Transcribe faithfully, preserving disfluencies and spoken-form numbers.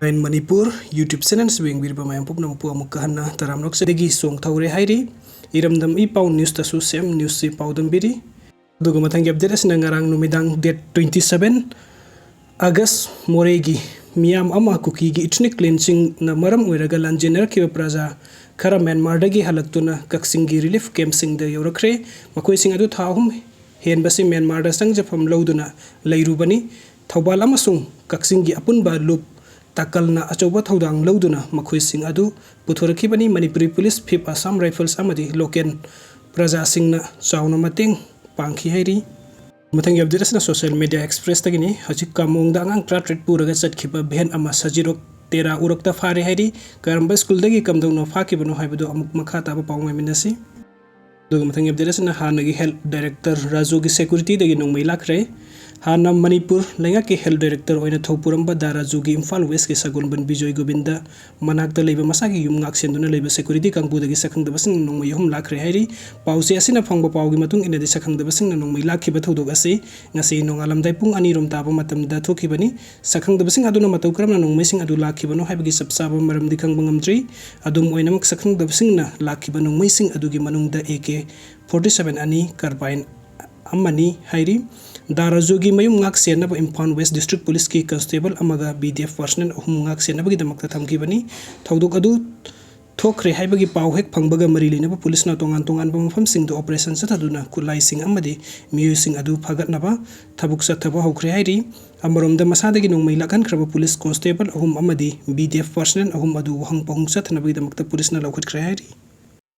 ꯑꯥꯏ N Manipur YouTube channel ꯑꯁꯤꯕꯨ ꯌꯦꯡꯕꯤꯔꯤꯕ ꯃꯌꯥꯝ ꯄꯨꯝꯅꯃꯛꯄꯨ ꯑꯃꯨꯛꯀ ꯍꯟꯅ ꯇꯔꯥꯝꯅ ꯑꯣꯛꯆꯔꯤ꯫ ꯆꯣꯡꯊꯧꯔꯦ ꯍꯥꯏꯔꯤ꯫ ꯏꯔꯝꯗꯝ ꯏ ꯄꯥꯎ news ꯇꯁꯨ same news ꯁꯤ ꯄꯥꯎꯗꯝꯕꯤꯔꯤ꯫ ꯑꯗꯨꯒ ꯃꯊꯪꯒꯤ update ꯑꯁꯤꯅ ꯉꯔꯥꯡ ꯅꯨꯃꯤꯗꯥꯡ date twenty seven August, ꯃꯣꯔꯦꯒꯤ ꯃꯤꯌꯥꯝ ꯑꯃ ꯀꯨꯀꯤꯒꯤ ethnic cleansingꯅ ꯃꯔꯝ ꯑꯣꯏꯔꯒ ꯂꯥꯟꯖꯦꯟꯅꯔꯛꯈꯤꯕ ꯄ꯭ꯔꯖꯥ ꯈꯔ ꯃ꯭ꯌꯥꯟꯃꯥꯔꯗꯒꯤ ꯍꯜꯂꯛꯇꯨꯅ ꯀꯛꯆꯤꯡꯒꯤ relief campꯁꯤꯡꯗ ꯌꯧꯔꯛꯈ꯭ꯔꯦ꯫ ꯃꯈꯣꯏꯁꯤꯡ ꯑꯗꯨ ꯊꯥ ꯑꯍꯨꯝ ꯍꯦꯟꯕꯁꯤ ꯃ꯭ꯌꯥꯟꯃꯥꯔꯗ ꯆꯪꯖꯐꯝ ꯂꯧꯗꯨꯅ ꯂꯩꯔꯨꯕꯅꯤ꯫ ꯊꯧꯕꯥꯜ ꯑꯃꯁꯨꯡ ꯀꯛꯆꯤꯡꯒꯤ ꯑꯄꯨꯟꯕ ꯂꯨꯞ ꯇꯥꯀꯜꯅ ꯑꯆꯧꯕ ꯊꯧꯗꯥꯡ ꯂꯧꯗꯨꯅ ꯃꯈꯣꯏꯁꯤꯡ ꯑꯗꯨ ꯄꯨꯊꯣꯔꯛꯈꯤꯕꯅꯤ꯫ ꯃꯅꯤꯄꯨꯔꯤ police, ꯐꯤꯞ ꯑꯁꯥꯝ ꯔꯥꯏꯐꯜꯁ ꯑꯃꯗꯤ local ꯄ꯭ꯔꯖꯥꯁꯤꯡꯅ ꯆꯥꯎꯅ ꯃꯇꯦꯡ ꯄꯥꯡꯈꯤ ꯍꯥꯏꯔꯤ꯫ ꯃꯊꯪꯒꯤ update ꯑꯁꯤꯅ Social Media Expressꯇꯒꯤꯅꯤ꯫ ꯍꯧꯖꯤꯛ ꯀꯥꯃꯣꯡꯗ ꯑꯉꯥꯡ ꯇꯔꯥꯇꯔꯦꯠ ꯄꯨꯔꯒ ꯆꯠꯈꯤꯕ van ꯑꯃ ꯁꯖꯤꯔꯣꯛ ꯇꯦꯔꯥ ꯎꯔꯛꯇ ꯐꯥꯔꯦ ꯍꯥꯏꯔꯤ꯫ ꯀꯔꯝꯕ ꯁ꯭ꯀꯨꯜꯗꯒꯤ ꯀꯝꯗꯧꯅ ꯐꯥꯈꯤꯕꯅꯣ ꯍꯥꯏꯕꯗꯨ ꯑꯃꯨꯛ ꯃꯈꯥ ꯇꯥꯕ ꯄꯥꯎ ꯉꯥꯏꯃꯤꯟꯅꯁꯤ꯫ ꯑꯗꯨꯒ ꯃꯊꯪꯒꯤ update ꯑꯁꯤꯅ ꯍꯥꯟꯅꯒꯤ health director ꯔꯥꯖꯨꯒꯤ securityꯗꯒꯤ ꯅꯣꯡꯃꯩ ꯂꯥꯛꯈ꯭ꯔꯦ꯫ ꯍꯥꯟꯅ ꯃꯅꯤꯄꯨꯔ ꯂꯩꯉꯥꯛꯀꯤ health director ꯑꯣꯏꯅ ꯊꯧ ꯄꯨꯔꯝꯕ ꯗꯥ ꯔꯥꯖꯨꯒꯤ ꯏꯝꯐꯥꯜ Westꯀꯤ ꯁꯒꯣꯜꯕꯟ ꯕꯤꯖꯣꯏ ꯒꯣꯕꯤꯟꯗ ꯃꯅꯥꯛꯇ ꯂꯩꯕ ꯃꯁꯥꯒꯤ ꯌꯨꯝ ꯉꯥꯛ ꯁꯦꯟꯗꯨꯅ ꯂꯩꯕ security ꯀꯥꯡꯕꯨꯗꯒꯤ ꯁꯛꯈꯪꯗꯕꯁꯤꯡꯅ ꯅꯣꯡꯃꯩ ꯑꯍꯨꯝ ꯂꯥꯛꯈ꯭ꯔꯦ ꯍꯥꯏꯔꯤ꯫ ꯄꯥꯎꯆꯦ ꯑꯁꯤꯅ ꯐꯪꯕ ꯄꯥꯎꯒꯤ ꯃꯇꯨꯡ ꯏꯟꯅꯗꯤ ꯁꯛꯈꯪꯗꯕꯁꯤꯡꯅ ꯅꯣꯡꯃꯩ ꯂꯥꯛꯈꯤꯕ ꯊꯧꯗꯣꯛ ꯑꯁꯤ ꯉꯁꯤ ꯅꯣꯡꯉꯥꯜꯂꯝꯗꯥꯏ ꯄꯨꯡ ꯑꯅꯤ ꯔꯣꯝ ꯇꯥꯕ ꯃꯇꯝꯗ ꯊꯣꯛꯈꯤꯕꯅꯤ꯫ ꯁꯛꯈꯪꯗꯕꯁꯤꯡ ꯑꯗꯨꯅ ꯃꯇꯧ ꯀꯔꯝꯅ ꯅꯣꯡꯃꯩꯁꯤꯡ ꯑꯗꯨ ꯂꯥꯛꯈꯤꯕꯅꯣ ꯍꯥꯏꯕꯒꯤ ꯆꯞ ꯆꯥꯕ ꯃꯔꯝꯗꯤ ꯈꯪꯕ ꯉꯝꯗ꯭ꯔꯤ꯫ ꯑꯗꯨꯝ ꯑꯣꯏꯅꯃꯛ, ꯁꯛꯈꯪꯗꯕꯁꯤꯡꯅ ꯂꯥꯛꯈꯤꯕ ꯅꯣꯡꯃꯩꯁꯤꯡ ꯑꯗꯨꯒꯤ ꯃꯅꯨꯡꯗ AK forty seven ꯑꯅꯤ, carbine ꯑꯃꯅꯤ ꯍꯥꯏꯔꯤ꯫ ꯗꯥ ꯔꯥꯖꯨꯒꯤ ꯃꯌꯨꯝ ꯉꯥꯛ ꯁꯦꯟꯅꯕ ꯏꯝꯐꯥꯜ West District Policeꯀꯤ constable ꯑꯃꯒ BDF personnel ꯑꯍꯨꯝ ꯉꯥꯛ ꯁꯦꯟꯅꯕꯒꯤꯗꯃꯛꯇ ꯊꯝꯈꯤꯕꯅꯤ꯫ ꯊꯧꯗꯣꯛ ꯑꯗꯨ ꯊꯣꯛꯈ꯭ꯔꯦ ꯍꯥꯏꯕꯒꯤ ꯄꯥꯎ ꯍꯦꯛ ꯐꯪꯕꯒ ꯃꯔꯤ ꯂꯩꯅꯕ policeꯅ ꯇꯣꯉꯥꯟ ꯇꯣꯉꯥꯟꯕ ꯃꯐꯝꯁꯤꯡꯗ operation ꯆꯠꯊꯗꯨꯅ ꯈꯨꯠꯂꯥꯏꯁꯤꯡ ꯑꯃꯗꯤ ꯃꯤꯑꯣꯏꯁꯤꯡ ꯑꯗꯨ ꯐꯥꯒꯠꯅꯕ ꯊꯕꯛ ꯆꯠꯊꯕ ꯍꯧꯈ꯭ꯔꯦ ꯍꯥꯏꯔꯤ꯫ ꯑꯃꯔꯣꯝꯗ, ꯃꯁꯥꯗꯒꯤ ꯅꯣꯡꯃꯩ ꯂꯥꯛꯍꯟꯈ꯭ꯔꯕ police constable ꯑꯍꯨꯝ ꯑꯃꯗꯤ BDF personnel ꯑꯍꯨꯝ ꯑꯗꯨ ꯋꯥꯍꯪ ꯄꯥꯎꯍꯪ ꯆꯠꯊꯅꯕꯒꯤꯗꯃꯛꯇ policeꯅ ꯂꯧꯈꯠꯈ꯭ꯔꯦ ꯍꯥꯏꯔꯤ꯫